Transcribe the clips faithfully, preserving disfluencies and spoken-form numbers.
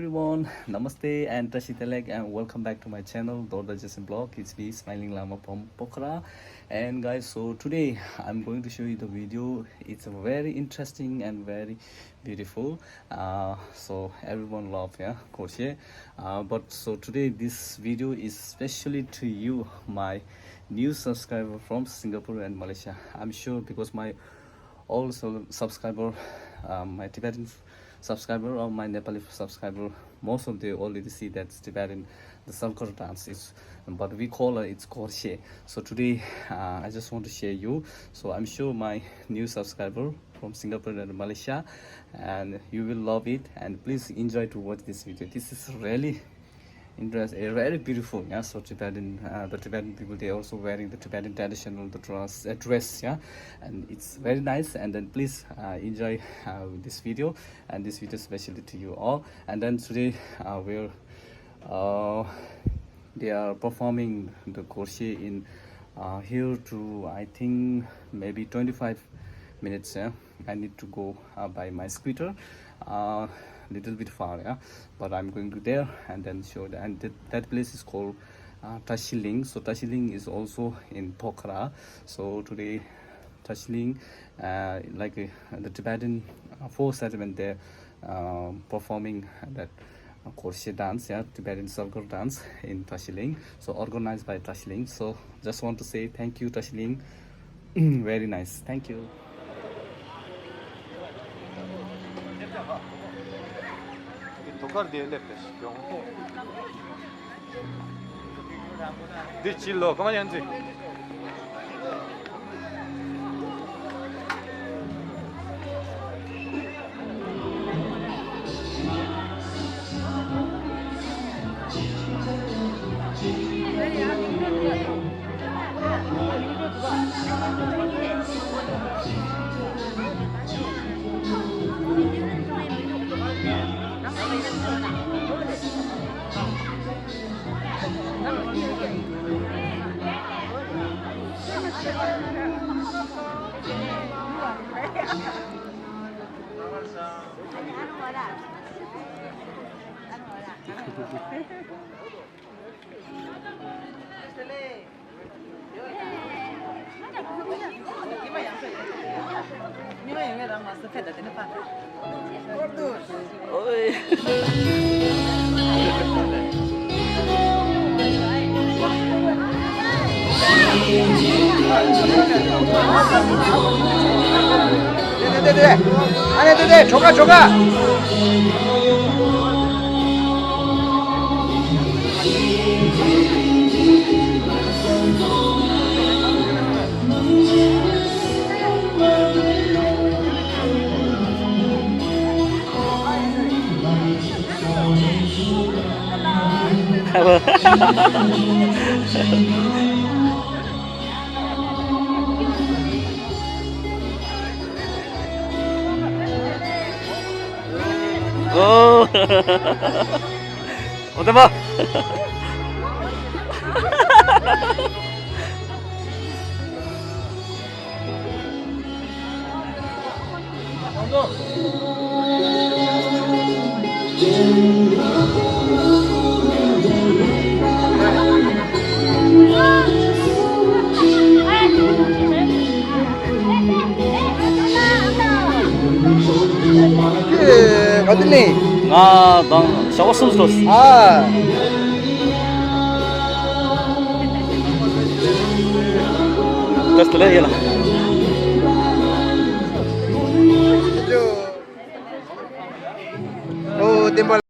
Everyone, namaste and tashi delek and welcome back to my channel, Dorda Jason Blog. It's me, Smiling Lama from Pokhara. And guys, so today I'm going to show you the video. It's a very interesting and very beautiful. Uh, so everyone love, yeah, Korshe. Uh, but so today this video is specially to you, my new subscriber from Singapore and Malaysia. I'm sure because my all su- subscriber, um, my Tibetan subscriber or my Nepali subscriber, most of they already see that Tibetan, the Sarkar dance is, but we call it, it's Korshe. So today, uh, I just want to share you. So I'm sure my new subscriber from Singapore and Malaysia, and you will love it. And please enjoy to watch this video. This is really interest, eh, very beautiful. Yeah, so Tibetan, uh, the Tibetan people, they are also wearing the Tibetan traditional the dress, uh, dress. Yeah, and it's very nice. And then please, uh, enjoy, uh, this video, and this video specially to you all. And then today, uh, we're, uh, they are performing the Korshe in, uh, here to, I think, maybe twenty-five minutes. Yeah, I need to go, uh, by my scooter, uh, little bit far. Yeah, but I'm going to there and then show the, and that, that place is called, uh, Tashiling. So Tashiling is also in Pokhara. So today Tashiling, uh, like, uh, the Tibetan, uh, four settlement there, uh, performing that, uh, Korshe dance, yeah, Tibetan Sarkar dance in Tashiling. So organized by Tashiling. So just want to say thank you, Tashiling. Very nice. Thank you. འདི་དུ་ཁར་འདི་སླེབས་ཏེ་ཡོང་། འདི་ཕྱི་ལོགས་ཀ་མ་ཡང་ཅིག་ཨོ། འོ་དེ་མ། ཨེ། ག་དུས་ནས། ང་དང་ཞག་པོ་གསུམ་སླེབས། ཨ། ད་དེ་ལས་ཡིན་ལ། ཨོ། བདེན་པ།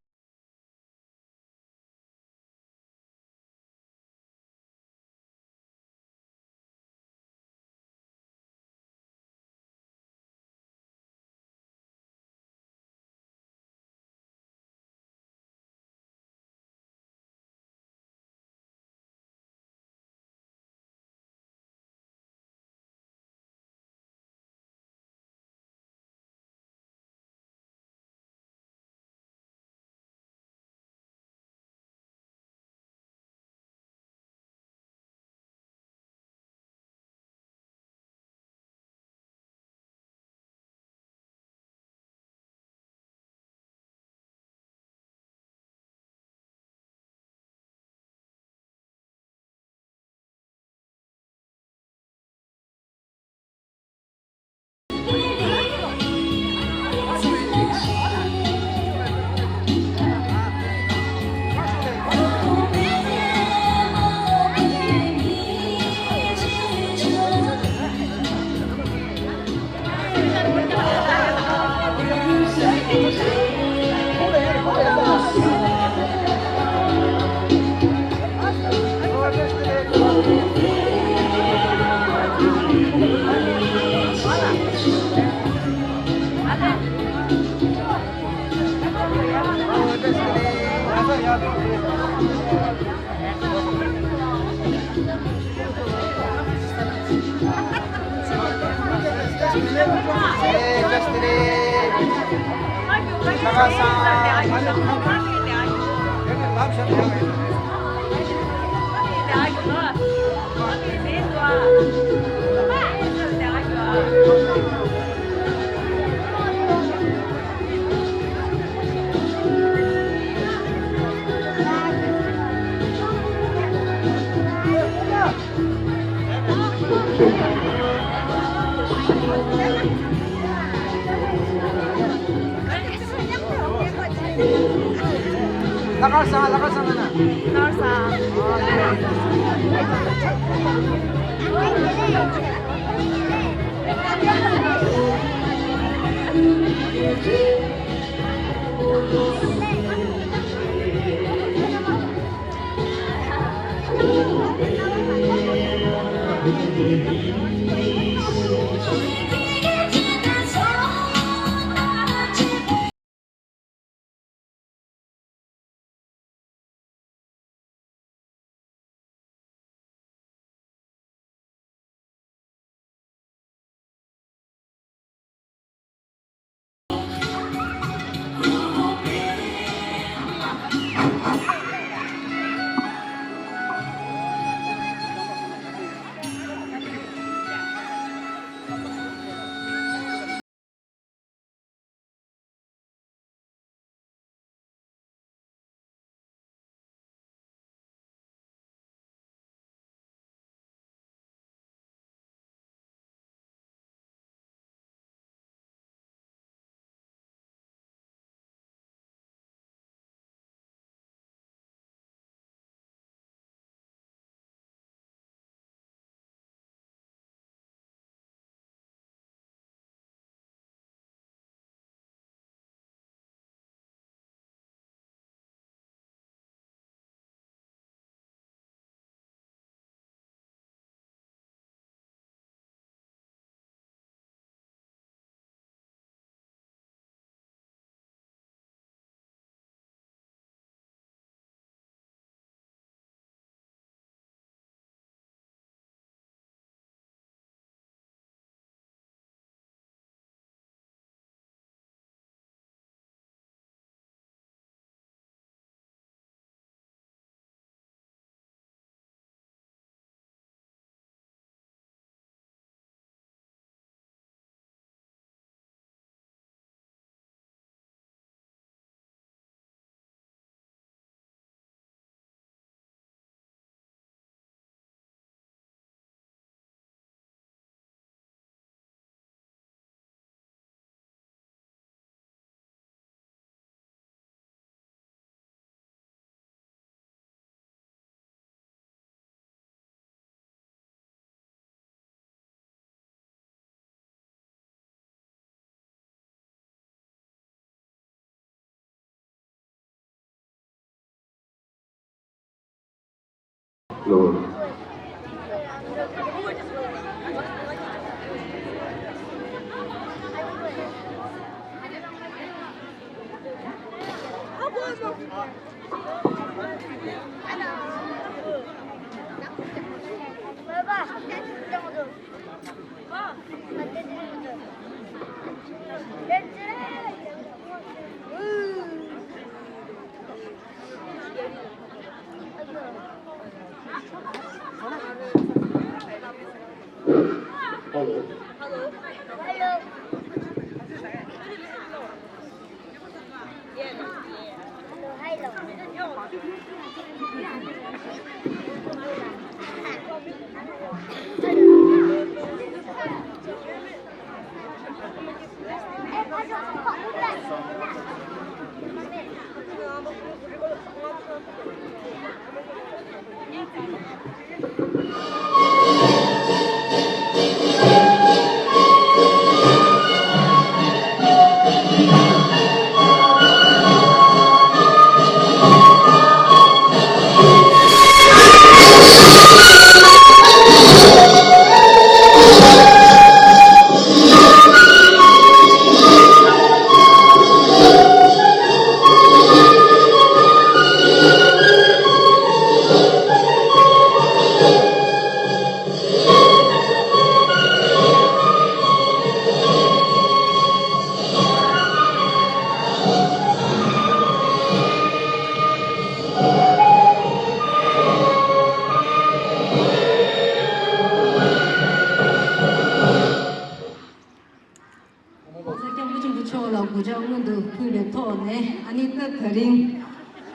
ད་རིང་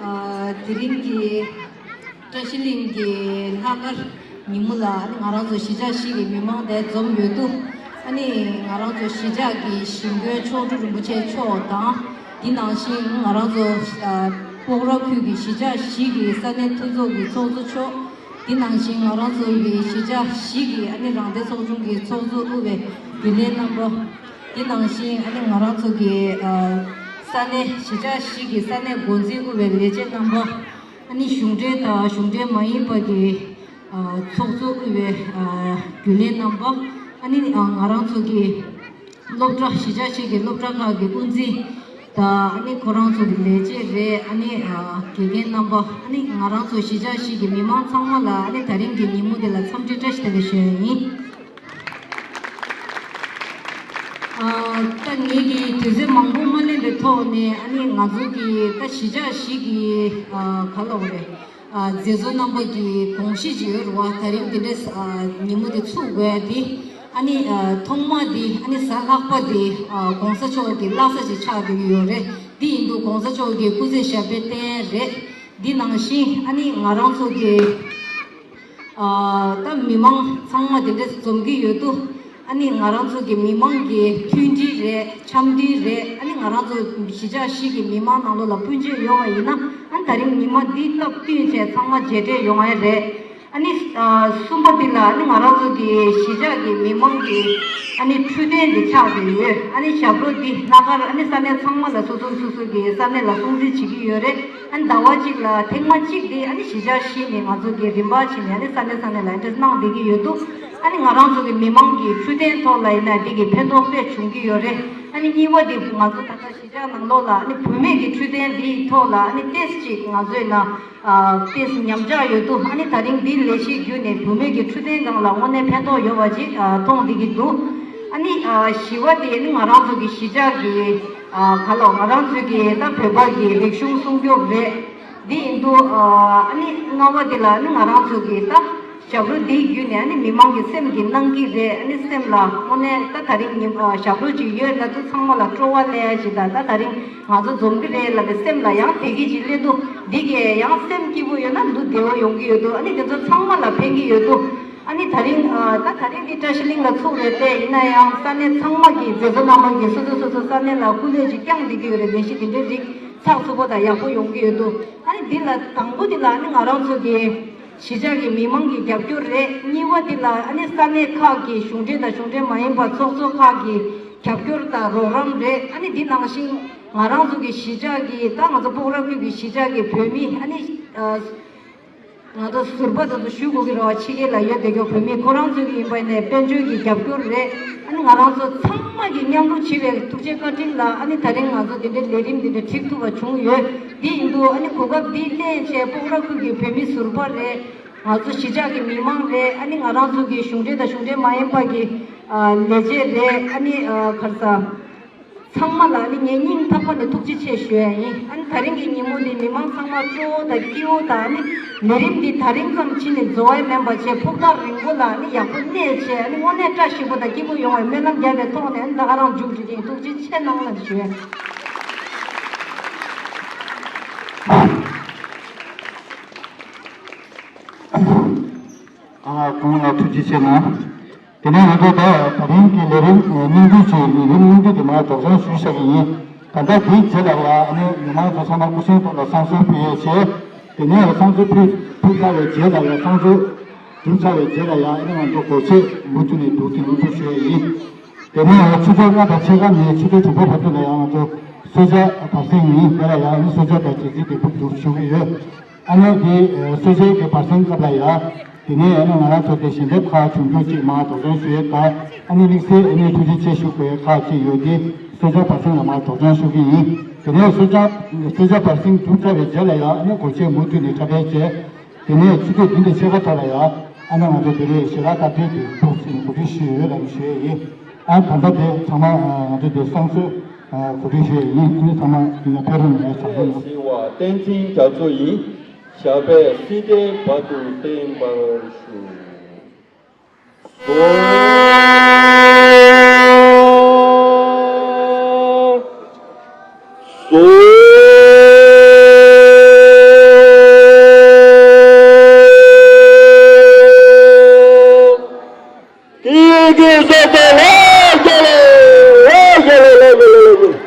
ཨ་དེ་རིང་གི་བཀྲ་ཤིས་གླིང་གི་ལྷག་དཀར་ཉིན་མོ་ལ་ཨ་ནི་ང་རང་ཚོ་གཞིས་ཆགས་བཞི་གི་མི་མང་དེ་འཛོམས་ཡོད་དུས། ཨ་ནི་ང་རང་ཚོ་གཞིས་ཆགས་ཀྱི་གཞིས་མགོན་མཆོག་སྤྲུལ་རིན་པོ་ཆེ་མཆོག་དང་། དེ་ནང་བཞིན་ང་རང་ཚོ་ཨ་སྤོག་ར་ཁུལ་གྱི་གཞིས་ཆགས་བཞི་གི་ས་གནས་མཐུན་ཚོགས་ཀྱི་ཚོགས་གཙོ་མཆོག་དེ་ནང་བཞིན་ང་རང་ཚོ་གི་གཞིས་ཆགས་བཞི་གི་ཨ་ནི་རང་བདེན་ཚོགས་ཆུང་གི་ཚོགས་གཙོ་དབུས་པའི་རྒྱུན་ལས་རྣམ་པ། དེ་ནང་བཞིན་ཨ་ནི་ང་རང་ཚོ་གི་ཨ་ས་གནས་གཞིས་ཆགས་བཞི་གི་ས་གནས་འགོ་འཛིན་དབུས་པའི་ལས་བྱེད་རྣམ་པ། ཨ་ནི་གཞུང་འབྲེལ་དང་གཞུང་འབྲེལ་མ་ཡིན་པ་གི་ཨ་ཚོགས་གཙོ་དབུས་པའི་ཨ་རྒྱུན་ལས་རྣམ་པ། ཨ་ནི་ཨ་ང་རང་ཚོ་གི་སློབ་གྲྭ་གཞིས་ཆགས་བཞི་གི་སློབ་གྲྭ་ཁག་གི་དབུ་འཛིན་དང་། ཨ་ནི་ཁོ་རང་ཚོ་གི་ལས་བྱེད་རེད། ཨ་ནི་ཨ་དགེ་རྒན་རྣམ་པ། ཨ་ནི་ང་རང་ཚོ་གཞིས་ཆགས་བཞི་གི་མི་མང་ཚང་མ་ལ་ཨ་ནི་ད་རིང་གི་ཉིན་མོ་འདི་ལ་འཚམས་འདྲི་བཀྲ་ཤིས་བདེ་ལེགས་ཞུ་ཡ་ཡིན། ཨ་ད་ངེད་ཀྱིས་དུས་ཚོད་མང་པོ་མ་ལེན་པའི་ཐོག་ནས། ཨ་ནི་ང་ཚོ་གི་ད་གཞིས་ཆགས་བཞི་གི་ཨ་ག་ལབ་དགོས་རེད། ཨ་མཛད་གཙོ་རྣམ་པ་གི་དགོངས་གཞི་ཅིག་ཡོད་རེད་བ། ད་རིང་འདི་འདྲའི་ཨ་ཉིན་མོ་འདི་ཚུགས་དགོས་ཡ་འདི། ཨ་ནི་ཨ་ཐོག་མ་འདི་ཨ་ནི་གཟའ་ལྷག་པ་འདི་ཨ་གོང་ས་མཆོག་གི་བླ་གཟའ་ཅིག་ཆགས་བསྡད་ཀྱི་ཡོད་རེད། འདི་ཡིན་དུས་གོང་ས་མཆོག་གི་སྐུ་ཚེ་ཞབས་པད་བརྟན་རེད། འདི་ནང་བཞིན་ཨ་ནི་ང་རང་ཚོ་གི་ཨ་ད་མི་མང་ཚང་མ་དེ་འདྲ་འཛོམས་ཀྱི་ཡོད་དུས། ཨ་ནི་ང་རང་ཚོ་གི་མི་མང་གི་མཐུན་སྒྲིལ་རེད། འཆམ་མཐུན་རེད། ཨ་ནི་ང་རང་ཚོ་གཞིས་ཆགས་བཞི་གི་མི་མང་ནང་ལོགས་ལ་སྤུན་མཆེད་ཡོང་བ་ཡིན་ན། ཨ་ནི་ད་རིང་ཉི་མ་འདི་སྟབས་བསྟུན་བྱས་ཚང་མ་མཇལ་འཕྲད་ཡོང་བ་རེད། ཨ་ནི་ཨ་གསུམ་པ་འདི་ལ་ཨ་ནི་ང་རང་ཚོ་གི་གཞིས་ཆགས་ཀྱི་མི་མང་གི་ཨ་ནི་འཕྲོད་བསྟེན་འདི་ཆགས་བསྡད་ཡོད། ཨ་ནི་ཞབས་བྲོ་འདི་སྣ་ཁར་ཨ་ནི་ས་གནས་ཚང་མ་ལ་སོ་སོ་སོ་སོ་གི་ས་གནས་ལ་སྲུང་བརྩི་བྱེད་ཀྱི་ཡོད་རེད། ཨ་ནི་ཟླ་བ་གཅིག་ལ་ཐེངས་མ་གཅིག་དེ་ཨ་ནི་གཞིས་ཆགས་བཞི་ནས་ང་ཚོ་གི་རིམ་པ་བྱས་ནས་ཨ་ནི་ས་གནས་ས་གནས་ལ་ཨ་འདྲ་གནང་བསྡད་ཀྱི་ཡོད་འདུག་ཨ་ནི་ང་རང་ཚོ་གི་མི་མང་གི་འཕྲོད་བསྟེན་ཐོག་ལ་ཡིན་ན་འདི་གི་ཕན་ཐོགས་དཔེ་བྱུང་གི་ཡོད་རེད། ཨ་ནི་གཉིས་པ་དེ་ང་ཚོ་ད་ལྟ་གཞིས་ཆགས་ནང་ལོགས་ལ་ཨ་ནི་བུད་མེད་ཀྱི་འཕྲོད་བསྟེན་འདིའི་ཐོག་ལ་ཨ་ནི་ཏོག་ཙམ་ཅིག་ང་ཚོ་ཡིན་ན་ཨ་ཏོག་ཙམ་ཉམས་ཆག་ཡོད་འདུག་ཨ་ནི་ད་རིང་འདིའི་ལས་གཞིའི་བརྒྱུད་ནས་བུད་མེད་ཀྱི་འཕྲོད་བསྟེན་སྒང་ལ་དངོས་གནས་ཕན་ཐོགས་ཡོད་པ་ཅིག་ཨ་མཐོང་བསྡད་ཀྱི་འདུག་ཨ་ནི་ཨ་བཞི་པ་དེ་ནི་ང་རང་ཚོ་གི་གཞིས་ཆགས་ཀྱི་ཨ་ག་ལ་ང་རང་ཚོ་གི་ད་བོད་པ་གི་རིག་གཞུང་སྲུང་སྐྱོབ་རེད། འདི་ཡིན་དུས་ཨ་ནི་ལྔ་པ་དེ་ལ་ནི་ང་རང་ཚོ་གི་ད་ཞབས་བྲོ་འདིའི་བརྒྱུད་ནས་ཨ་ནི་མི་མང་གི་སེམས་ཀྱི་སྣང་གི་རེད། ཨ་ནི་སེམས་ལ་དངོས་གནས་ད་ད་རིང་ཉིན་ཨ་ཞབས་བྲོ་ཅིག་ཡོད་ན་དུ་ཚང་མ་ལ་སྤྲོ་བ་སླེབས་ཡ་ཅིག་དང་། ད་ད་རིང་ང་ཚོ་འཛོམས་གི་རེད་ལབ་པའི་སེམས་ལ་ཡང་བདེ་སྐྱིད་ཅིག་སླེབས་འདུག་འདི་གས་ཡང་སེམས་སྐྱིད་པོ་ཡོད་ན་ལུས་བདེ་བོ་ཡོང་གི་ཡོད་འདུག་ཨ་ནི་དེ་ཚོ་ཚང་མ་ལ་ཕན་གི་ཡོད་འདུག་ཨ་ནི་ད་རིང་ཨ་ད་ད་རིང་འདི་བཀྲ་ཤིས་གླིང་ལ་ཚུགས་རེད་དེ། ཡིན་ན་ཡང་ས་གནས་ཚང་མ་གི་མཛད་གཙོ་རྣམ་པ་གི་སོ་སོ་སོ་སོ་ས་གནས་ལ་སྐུ་ལས་ཅིག་བསྐྱངས་བསྡད་ཀྱི་ཡོད་རེད། ལས་གཞི་དེ་འདྲའི་རིགས་ཚགས་ཚུད་པོ་དང་ཡག་པོ་ཡོང་གི་ཡོད་འདུག་ཨ་ནི་འདི་ལ་དང་པོ་འདི་ལ་ཨ་ནི་ང་རང་ཚོ་གི་གཞིས་ཆགས་ཀྱི་མི་མང་གི་རྒྱབ་སྐྱོར་རེད། གཉིས་པ་འདི་ལ་ཨ་ནི་ས་གནས་ཁག་གི་གཞུང་འབྲེལ་དང་གཞུང་འབྲེལ་མ་ཡིན་པ་ཚོགས་གཙོ་ཁག་གི་རྒྱབ་སྐྱོར་དང་རོགས་རམ་རེད། ཨ་ནི་འདི་ནང་བཞིན་ང་རང་ཚོ་གི་གཞིས་ཆགས་ཀྱི་ད་ང་ཚོ་སྤོག་ར་ཁུལ་གྱི་གཞིས་ཆགས་ཀྱི་བོད་མི་ཨ་ནི་ཨ། ང་ཚོ་ཟུར་པ་དེ་ཚོ་ཞུ་དགོས་ཀྱི་རེད་བ། ཕྱི་རྒྱལ་ལ་ཡོད་བསྡད་མཁན་བོད་མི་ཁོ་རང་ཚོ་གི་ཡིན་པ་ནས་དཔལ་འབྱོར་གྱི་རྒྱབ་སྐྱོར་རེད། ཨ་ནི་ང་རང་ཚོ་ཚང་མ་གི་མཉམ་རུབ་བྱས་པའི་ཐུགས་རྗེ་བཀའ་དྲིན་ལ་ཨ་ནི་ད་རིང་ང་ཚོ་འདི་འདྲའི་ལས་རིམ་འདི་འདྲ་འགྲིག་ཐུབ་པ་བྱུང་ཡོད། འདི་ཡིན་དུས་ཨ་ནི་གོ་སྐབས་འདི་ལེན་བྱས་སྤོག་ར་ཁུལ་གྱི་བོད་མི་ཟུར་པ་རེད། ང་ཚོ་གཞིས་ཆགས་ཀྱི་མི་མང་རེད། ཨ་ནི་ང་རང་ཚོ་གི་གཞུང་འབྲེལ་དང་གཞུང་འབྲེལ་མ་ཡིན་པ་གི་ཨ་ལས་བྱེད་རེད། ཨ་ནི་ཨ་ག་རེ་ཟ། ཚང་མ་ལ་ནི་ངས་སྙིང་ཐག་པ་ནས་ཐུགས་རྗེ་ཆེ་ཞུ་ཡ་ཡིན། ཨ་ནི་ད་རིང་གི་ཉིན་མོ་འདི་མི་མང་ཚང་མ་སྤྲོ་བོ་དང་སྐྱིད་པོ་དང་། ཨ་ནི་ལས་རིམ་འདི་ད་རིང་ཙམ་ཕྱིན་ནས་རྫོགས་ཡ་མིན་པ་བྱས་ཕུགས་ཐག་རིང་པོ་ལ་ནི་ཡག་པོ་གནས་བྱས། ཨ་ནི་དངོས་གནས་བཀྲ་ཤིས་པོ་དང་སྐྱིད་པོ་ཡོང་བའི་སྨོན་ལམ་རྒྱབ་པའི་ཐོག་ནས། ཨ་ནི་ད་ག་རང་མཇུག་སྒྲིལ་གྱིན། ཐུགས་རྗེ་ཆེ་གནང་ལ་ཞུ་ཡ། ཨ་གོང་ལ་ཐུགས་རྗེ་ཆེ་གནང་། དེ་ནས་ང་ཚོ་ད་ད་རིང་གི་ལས་རིམ་སྙིང་བསྡུས་ཀྱི་ལས་རིམ་སྙིང་བསྡུས་དེ་མར་སྒྲོག་སྦྱང་ཞུས་བཞག་གི་ཡིན། ད་ལྟ་དེའི་རྗེས་ལ་ཡ་ཨ་ནི་མི་མང་ཚོ་ཚང་མ་སྐུ་མཁྱེན་ཐོག་ལ་བསང་གསོལ་ཕུལ་ཡས་བྱས། དེ་ནས་བསང་གསོལ་ཕུལ་ཕུལ་ཚར་བའི་རྗེས་ལ་ཡ་བསང་གསོལ་གྲུབ་ཚར་བའི་རྗེས་ལ་ཡ་ཨ་ནི་ང་ཚོ་སྒོར་གཞས་མུ་མཐུད་ནས་འདུག་སེ་ལུས་སྦྱོང་ཞུ་ཡས་ཡིན། དེ་ནས་ཡ་ཆུ་ཚོད་ལྔ་དང་ཕྱེད་ཀ་ནས་ཆུ་ཚོད་དྲུག་པ་བར་དུ་ལ་ཡ་ང་ཚོ་གསོལ་ཇ་བར་གསེང་ཡིན། དེ་ལ་ཡ་ཨ་ནི་གསོལ་ཇ་དང་རྫས་ཚིག་དེ་འབུལ་འདུག་ཞུ་གི་ཡོད། ཨ་ནི་དེ་གསོལ་ཇའི་གི་བར་གསེང་སྐབས་ལ་ཡ། དེ་ནས་ཨ་ནི་ང་རང་ཚོ་དེ་ཞལ་འདེབས་ཁག་ཆུང་ཆུང་ཅིག་མར་སྒྲོག་སྦྱང་ཞུ་ཡས་དང་། ཨ་ནི་དམིགས་བསལ་ཨ་ནི་ཐུགས་རྗེ་ཆེ་ཞུ་དགོས་ཡས་ཁག་ཅིག་ཡོད་དེ། གསོལ་ཇ་བར་གསེང་ལ་མར་སྒྲོག་སྦྱང་ཞུ་གི་ཡིན། དེ་ནས་གསོལ་ཇ་གསོལ་ཇ་བར་གསེང་གྲུབ་ཚར་བའི་རྗེས་ལ་ཡ་ཨ་ནི་སྒོར་གཞས་མུ་མཐུད་ནས་འཁྲབ་སྤེལ་བྱས། དེ་ནས་ཆུ་ཚོད་བདུན་དང་ཕྱེད་ཀ་ཐོག་ལ་ཡ་ཨ་ནི་ང་ཚོ་དེ་རིང་ཞལ་ལག་བཀའ་དྲིན་དེ་འདུག་སེ་གོ་སྒྲིག་ཞུས་ཡོད་ལབ་ཞུ་ཡས་ཡིན། ཨ་ད་ལྟ་དེ་ཚང་མ་ང་ཚོ་དེ་བསང་གསོལ་གོ་སྒྲིག་ཞུ་ཡས་ཡིན། ཨ་ནི་ཚང་མ་ཡིན་ན་ཕེབས་རོགས་གནང་ཡ་བྱ་དགོས་ལ། ཞི་བ་བསྟན་འཛིན་རྒྱ་མཚོ་ཡིས་ཞབས་པད་སྲིད་མཐའི་བར་དུ་བརྟན་པར་ཤོག། སོ། སོ། ཀྱི་བཟོ་ཚོགས་ལ་རྒྱལ་ལོ། ལ་རྒྱལ་ལོ། ལ་རྒྱལ་ལོ། ལ་རྒྱལ་ལོ།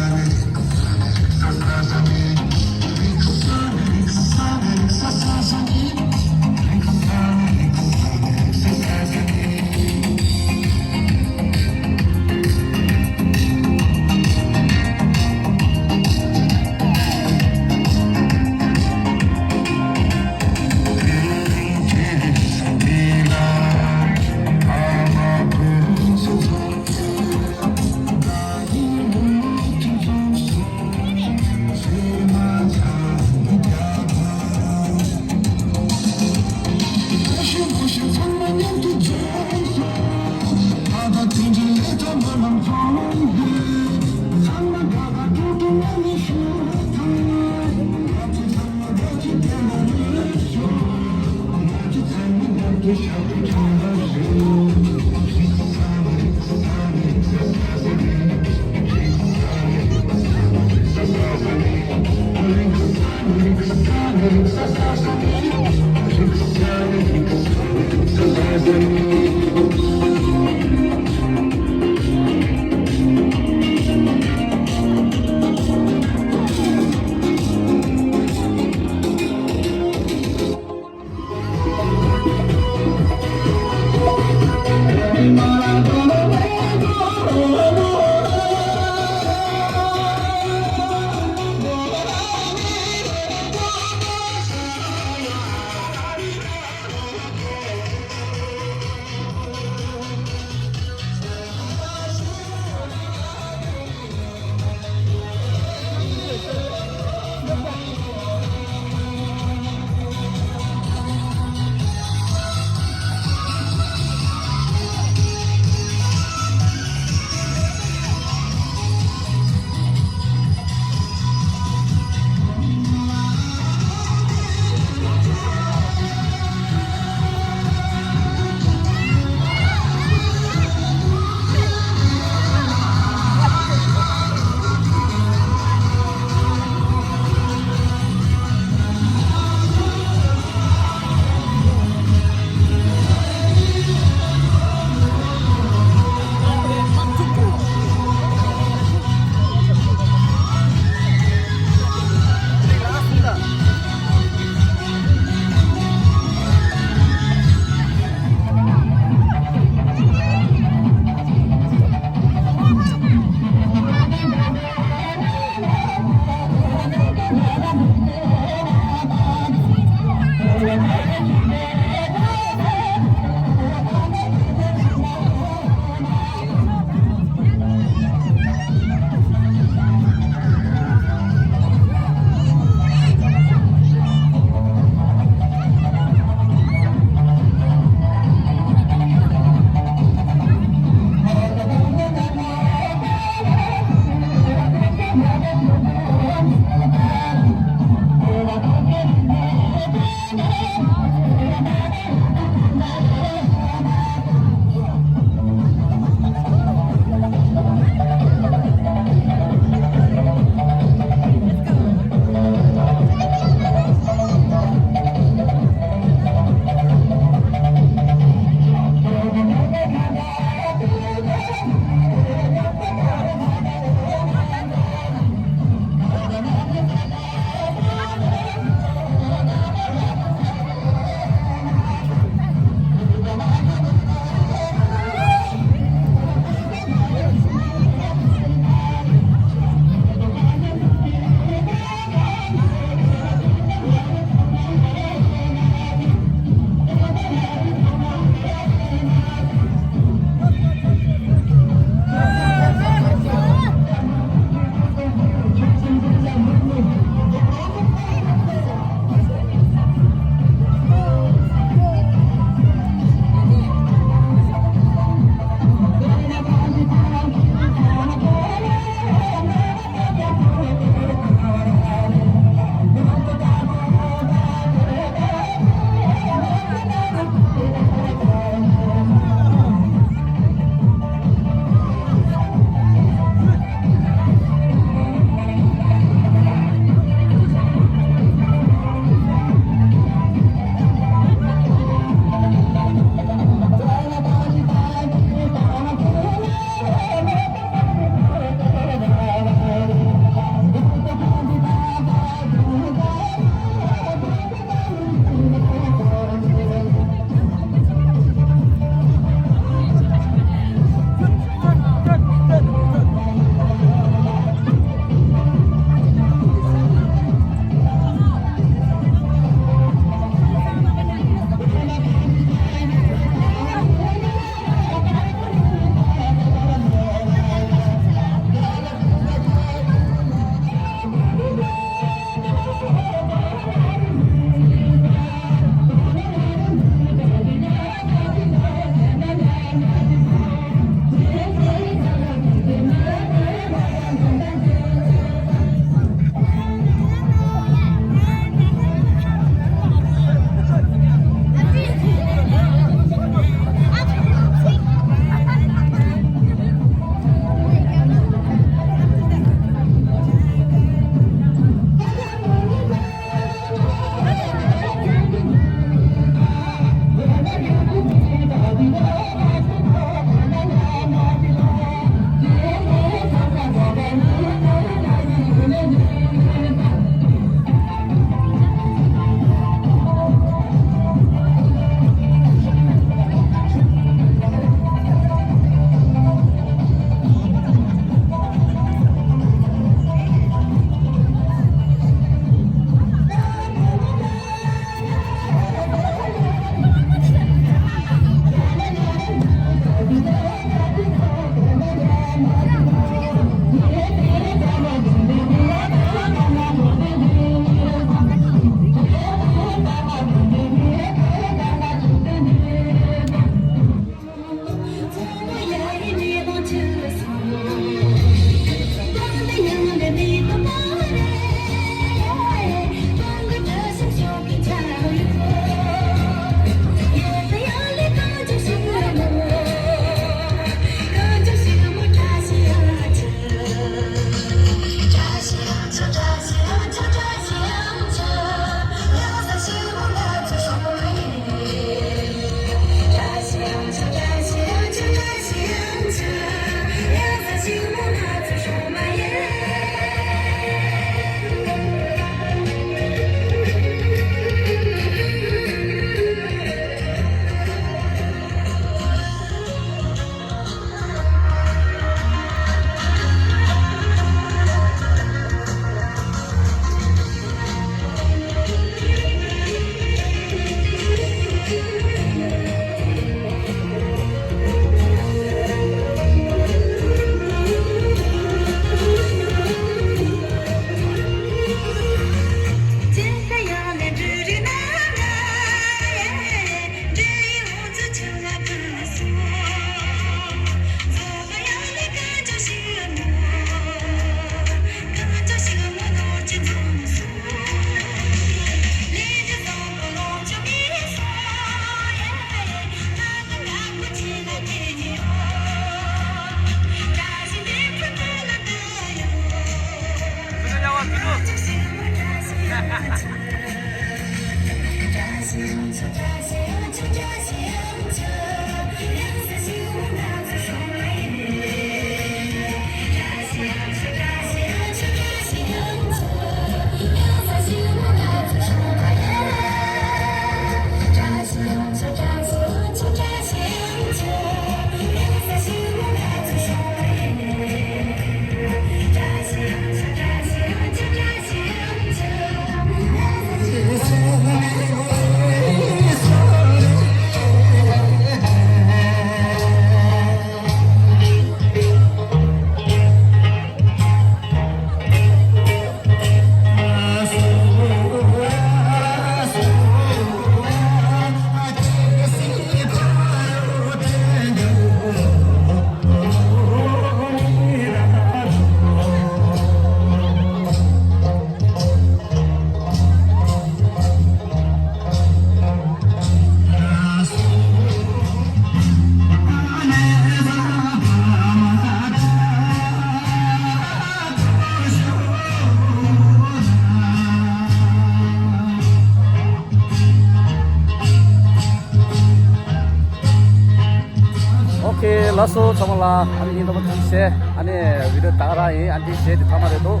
ཨོ་ཁེ། ལགས་སོ། ཚང་མ་ལ་ཨ་ནི་སྙིང་ཐག་པ་ཐུགས་རྗེ་ཆེ། ཨ་ནི་བི་ཌི་ཡོ་ད་ག་རང་ཡིན། ཨ་ནི་དེ་རྗེས་དེ་ཐ་མ་རེད་འདུག་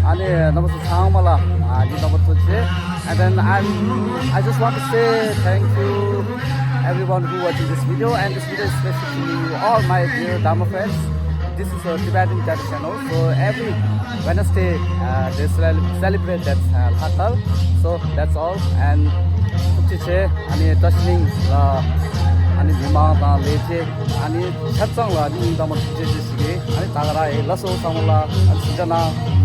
ཨ་ནི་རྣམ་པ་ཚོ་ཚང་མ་ལ་ཨ་སྙིང་ཐག་པ་ཐུགས་རྗེ་ཆེ། And then I'm, I just want to say thank you everyone who watching this video, and this video is special to you, all my dear Dharma friends. This is a Tibetan Dharma channel. So every Wednesday, uh, they cele- celebrate that uh, Lhakal. So that's all. And ཐུགས་རྗེ་ཆེ། ཨ་ནི་བཀྲ་ཤིས་གླིང་ལ་ཨ་ནི་མི་མང་དང་ལས་བྱེད། ཨ་ནི་ཆ་ཚང་ལ་ཨ་ནི་སྙིང་ཐག་པ་ཐུགས་རྗེ་ཆེ་ཞུ་གི། ཨ་ནི་ད་ག་རང་ཡིན། ལགས་སོ། ཚང་མ་ལ་ཨ་ནི་གཟིམ་འཇག་གནང་།